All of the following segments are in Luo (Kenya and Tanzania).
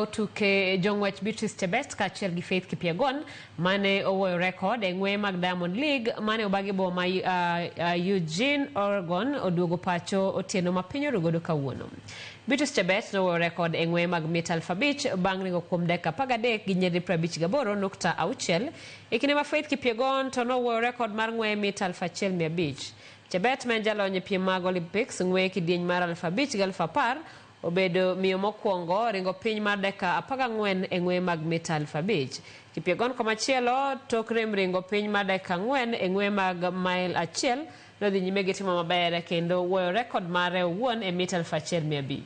Tuke jong'wech Beatrice Chebet kaachiel gi Faith Kipyegon mane owoyo rekod e ng'weye mag Diamond League mane obagi boma Eugene, Oregon oduogo pacho otieno ma piny orugodo kawuono. Beatrice Chebet nowoyo rekod e ng'weye mag mita 5000 bang' ringo kuom dakika 13 gi nyiriri 58.6 e kinde ma Faith Kipyegon to nowoyo rekod mar ng'weye mita 1500. Chebet ma en jalony e piem mag Olympics ng'weye kidieny mar 5000 gi 10000 obedo miyo mokwongo ringo piny mar dakika 14 e ng'weye mag mita 5000. Kipyegon komachielo tok rem ringo piny mar dakika 4 e ng'weye mag mail 1 nodhi nyime gi timo maber kendo wuoyo rekod mare owuon e mita 1500.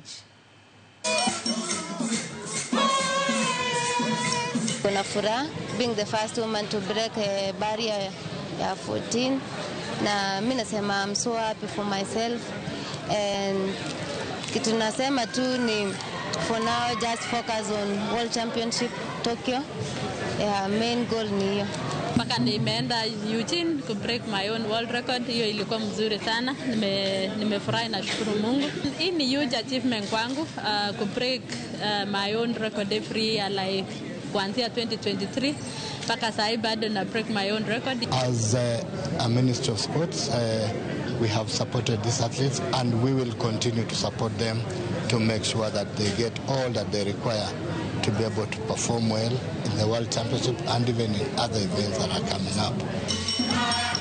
Kuna furaha being the first woman to break a barrier ya 14 na mi nasema I'm so happy for myself and kitu nasema tu ni for now just focus on World Championship Tokyo. Yeah, main goal ni hiyo. Mpaka nimeenda Eugene ku break my own world record. Hiyo ilikuwa mzuri sana, nimefurahi na shukuru Mungu. Hii ni huge achievement kwangu ku break my own record every year like kuanzia 2023 mpaka saa hii bado na break my own record. As a Ministry of Sports, we have supported these athletes and we will continue to support them to make sure that they get all that they require to be able to perform well in the World Championship and even in other events that are coming up.